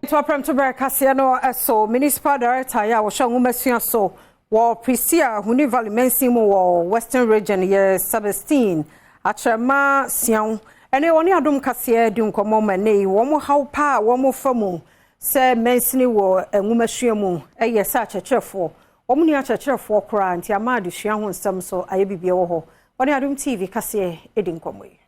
To aprɛmtoberɛ kaseɛ no so, Municipal Director a wɔhwɛ nwomasua so wɔ Prestea Huni Valley mansin mu wɔ Western Region yɛ Sebastine Akyerɛma Siaw ɛne wɔne Adom kaseɛ di nkɔmmɔ ma ɛnnɛ yi wɔn haw paa a wɔn fa mu sɛ mansini wɔ nwomasua mu yɛ sɛ akyerɛkyerɛfoɔ wɔn nni akyerɛkyerɛfoɔ koraa nti ama adesua ho nsɛm so ayɛ biribi wɔ hɔ. Wɔne Adom TV kaseɛ di nkɔmmɔ yi.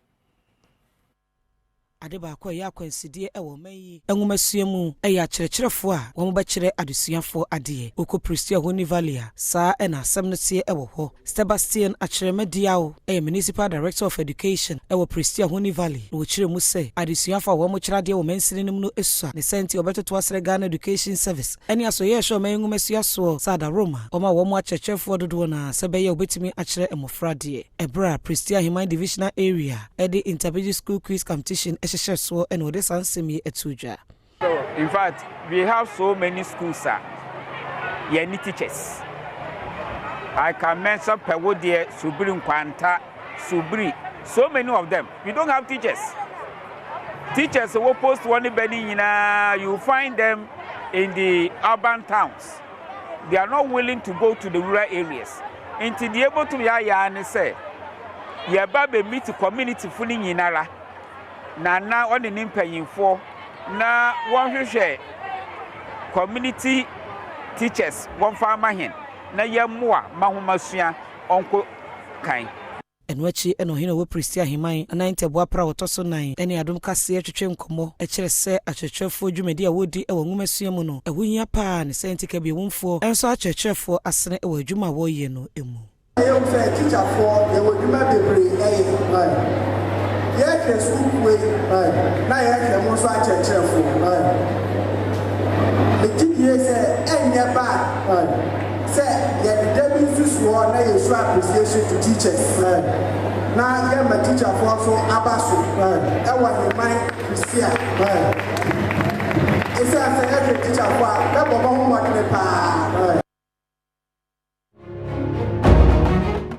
Ade baako a ɛyɛ akwansideɛ wɔ ɔman yi nwomasua mu yɛ akyerɛkyerɛfoɔ a wɔbɛkyerɛ adesuafoɔ adeɛ. Wokɔ Prestea Huni Valley a, saa na asɛm no teɛ wɔ hɔ. Sebastian Akyerɛma Diaw yɛ Municipal Director of Education wɔ Prestea Huni Valley na ɔkyerɛ mu sɛ adesuafoɔ a wɔkyerɛ adeɛ wɔ mansini no mu no sua. Ne saa nti wɔbɛtoto asrɛ Ghana Education Service ne asɔeɛ a ɛhwɛ ɔman yi nwomasua soɔ sɛ adaworoma wɔma wɔn akyerɛkyerɛfoɔ dodoɔ no ara sɛ ɛbɛyɛ a wɔbɛtumi akyerɛ mmɔfra adeɛ. Ɛberɛ a Prestea Aheman Divisional Area de Intermediate School Quiz Competition hyehyɛɛ soɔ na wɔde saa nsɛm yi too dwa. In fact, we have so many schools a yɛnni teachers. I can mention Pɛwodeɛ, Subiri Nkwanta, Subiri, so many of them. We don't have teachers. Teachers wɔ post wɔ ne bɛ ne nyinaa, you find them in the urban towns. They are not willing to go to the rural areas. Nti deɛ yɛbɛtum yɛayɛ ara ne sɛ yɛba bɛ meet community fo no nyinara na na ɔne ne mpanyinfoɔ na wɔnhwehwɛ community teachers wɔmfa ama hɛn na yɛmmoa ma nwomasua ɔnkɔ kan. Ɛno akyi na ɔhene a ɔwɔ Prestea Ahemman Nana Ntɛboa Prah a ɔtɔ so nnan ne Adom Kaseɛ twetwe nkɔmmɔ kyerɛ sɛ akyerɛkyerɛfoɔ dwumadi a wɔredi wɔ nwomasua mu no, ɛho hia pa ara ne sɛ nti Kabiawomfoɔ nso akyerɛkyerɛfoɔ asene wɔ adwuma a wɔreyɛ no mu. Yɛhu sɛ tikyafoɔ yɛwɔ adwuma bebree yɛ. Yɛhwɛ sukuufoɔ yi na yɛhwɛ mo nso akyerɛkyerɛfoɔ. Megye die sɛ ɛnyɛ bad sɛ yɛde da bi nsusuɔ na yɛ show appreciation to teachers na yɛma tikyafoɔ nso aba so ɛwɔ Heman Christian. Ɛsiane sɛ yɛhwɛ tikyafoɔ a bɛbɔ bɛ ho mmɔdene paa.